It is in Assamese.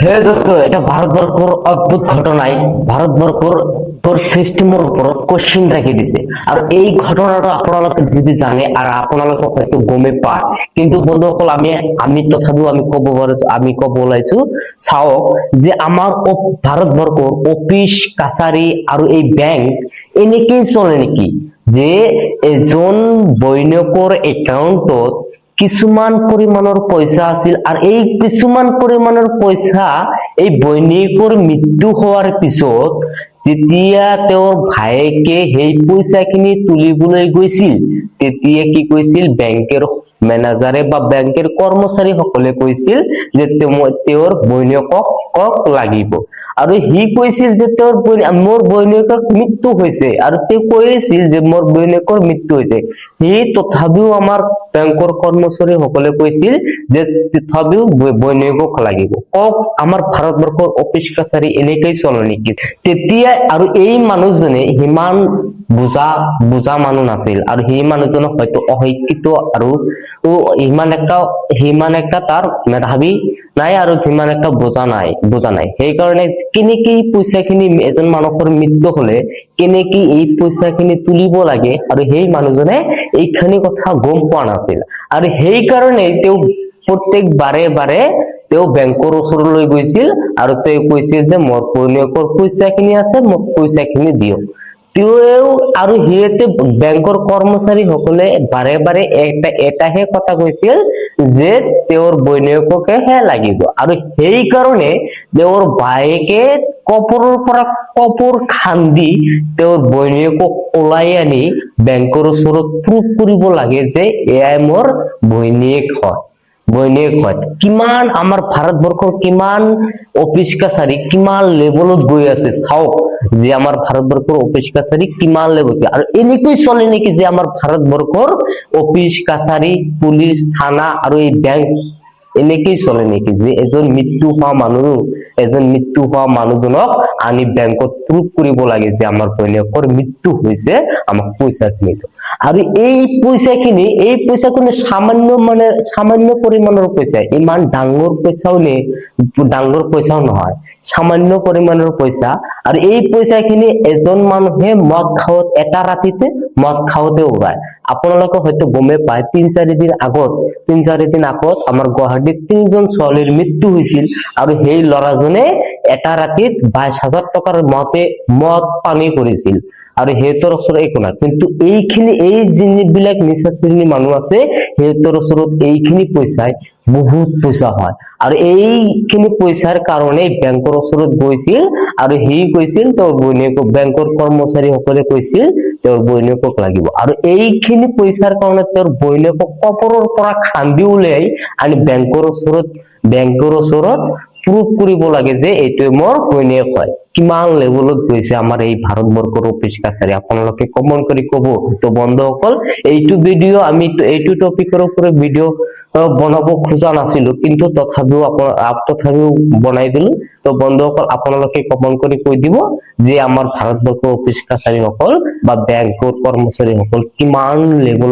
হে দোস্ত, এটা ভাৰতবৰ্ষৰ অদ্ভুত ঘটনাই ভাৰতবৰ্ষৰ তোৰ চিষ্টেমৰ ওপৰত কুৱেশ্যন ৰাখি দিছে। আৰু এই ঘটনাটো আপোনালোকে যদি জানে আৰু আপোনালোকে হয়তো গমেই পায়, কিন্তু বন্ধুসকল, আমি আমি তথাপিও আমি ক'ব পাৰো, আমি ক'ব ওলাইছো। চাওক যে আমাৰ ভাৰতবৰ্ষৰ অফিচ কাছাৰী আৰু এই বেংক এনেকেই চলে নেকি যে এজন বৈনকৰ একাউণ্টত কিছুমান পৰিমাণৰ পইচা আছিল আৰু এই কিছুমান পৰিমাণৰ পইচা এই বৈনীয়েকৰ মৃত্যু হোৱাৰ পিছত যেতিয়া তেওঁৰ ভায়েকে সেই পইচাখিনি তুলিবলৈ গৈছিল, তেতিয়া কি কৈছিল? বেংকৰ মেনেজাৰে বা বেংকৰ কৰ্মচাৰীসকলে কৈছিল যে তেওঁৰ বৈনীয়েকক কক লাগিব। আৰু সি কৈছিল যে তেওঁৰ মোৰ বৈনীয়েকৰ মৃত্যু হৈছে। আৰু তেওঁ কৈছিল যে মোৰ বৈনীয়েকৰ মৃত্যু হৈছে। সি তথাপিও আমাৰ বেংকৰ কৰ্মচাৰীসকলে কৈছিল যে তথাপিও বৈনীয়েকক লাগিব। কওক, আমাৰ ভাৰতবৰ্ষৰ অফিচ কাছাৰী এনেকেই চলে নেকি তেতিয়া? আৰু এই মানুহজনে সিমান বুজা বুজা মানুহ নাছিল আৰু সেই মানুহজনক হয়তো অশিক্ষিত আৰু সিমান একটা তাৰ মেধাৱী নাই আৰু সিমান একটা বুজা নাই। সেইকাৰণে কেনেকে এই পইচাখিনি, এজন মানুহৰ মৃত্যু হলে কেনেকে এই পইচাখিনি তুলিব লাগে, আৰু সেই মানুহজনে এইখিনি কথা গম পোৱা নাছিল। আৰু সেইকাৰণে তেওঁ প্ৰত্যেক বাৰে বাৰে তেওঁ বেংকৰ ওচৰলৈ গৈছিল আৰু তেওঁ কৈছিল যে মোৰ বৈনীয়েকৰ পইচাখিনি আছে, মোক পইচাখিনি দিয়ক। তেওঁ আৰু সিহঁতে বেংকৰ কৰ্মচাৰীসকলে বাৰে বাৰে এটাহে কথা কৈছিল যে তেওঁৰ বৈনীয়েককেহে লাগিব। আৰু সেইকাৰণে তেওঁৰ ভায়েকে কবৰৰ পৰা কবৰ খান্দি তেওঁৰ বৈনীয়েকক ওলাই আনি বেংকৰ ওচৰত প্ৰুভ কৰিব লাগে যে এয়াই মোৰ বৈনীয়েক হয়, বৈনীয়েক হয়। কিমান আমাৰ ভাৰতবৰ্ষৰ কিমান অফিচ কাছাৰী কিমান লেভেলত গৈ আছে চাওক যে আমাৰ ভাৰতবৰ্ষৰ অফিচ কাছাৰী কিমান লেভেলত। আৰু এনেকৈ চলে নেকি যে আমাৰ ভাৰতবৰ্ষৰ অফিচ কাছাৰী, পুলিচ থানা আৰু এই বেংক এনেকেই চলে নেকি যে এজন মৃত্যু হোৱা মানুহজনক আনি বেংকত প্ৰুভ কৰিব লাগে যে আমাৰ বৈনীয়েকৰ মৃত্যু হৈছে, আমাক পইচাখিনি দিয়ক। আৰু এই পইচাখিনি সামান্য, মানে সামান্য পৰিমাণৰ পইচা, ইমান ডাঙৰ পইচাও নে ডাঙৰ পইচাও নহয়, সামান্য পৰিমাণৰ পইচা। আৰু এই পইচাখিনি এজন মানুহে মদ খাৱত, এটা ৰাতিতে মদ খাওঁতে উৰাই। আপোনালোকে হয়তো গমেই পায়, 3-4 দিন আগত আমাৰ গুৱাহাটীত তিনিজন ছোৱালীৰ মৃত্যু হৈছিল আৰু সেই ল'ৰাজনে এটা ৰাতিত 22,000 টকাৰ মদ পানী কৰিছিল আৰু সিহঁতৰ ওচৰত একো নাই। কিন্তু এইখিনি এই যিবিলাক নিচা শ্ৰেণীৰ মানুহ আছে, সিহঁতৰ ওচৰত এইখিনি পইচাই বহুত পইচা হয়। আৰু এইখিনি পইচাৰ কাৰণে বেংকৰ ওচৰত গৈছিল আৰু সি কৈছিল তেওঁৰ বৈনীয়েকক, বেংকৰ কৰ্মচাৰীসকলে কৈছিল তেওঁৰ বৈনীয়েকক লাগিব। আৰু এইখিনি পইচাৰ কাৰণে তেওঁৰ বৈনীয়েকক কবৰৰ পৰা খান্দি উলিয়াই আনি বেংকৰ ওচৰত প্ৰুভ কৰিব লাগে যে এইটোৱে মোৰ বৈনীয়েক হয়। কিমান লেভেলত গৈছে আমাৰ এই ভাৰতবৰ্ষৰ অফিচ কাছাৰী, আপোনালোকে কমেণ্ট কৰি কব। তো বন্ধুসকল, এইটো ভিডিঅ' আমি এইটো টপিকৰ ওপৰত ভিডিঅ' বনাব খোজা নাছিলো, কিন্তু তথাপিও বনাই দিলো। তো বন্ধুসকল, আপোনালোকে কমেণ্ট কৰি কৈ দিব যে আমাৰ ভাৰতবৰ্ষৰ অফিচ কাছাৰীসকল বা বেংকৰ কৰ্মচাৰীসকল কিমান লেভেল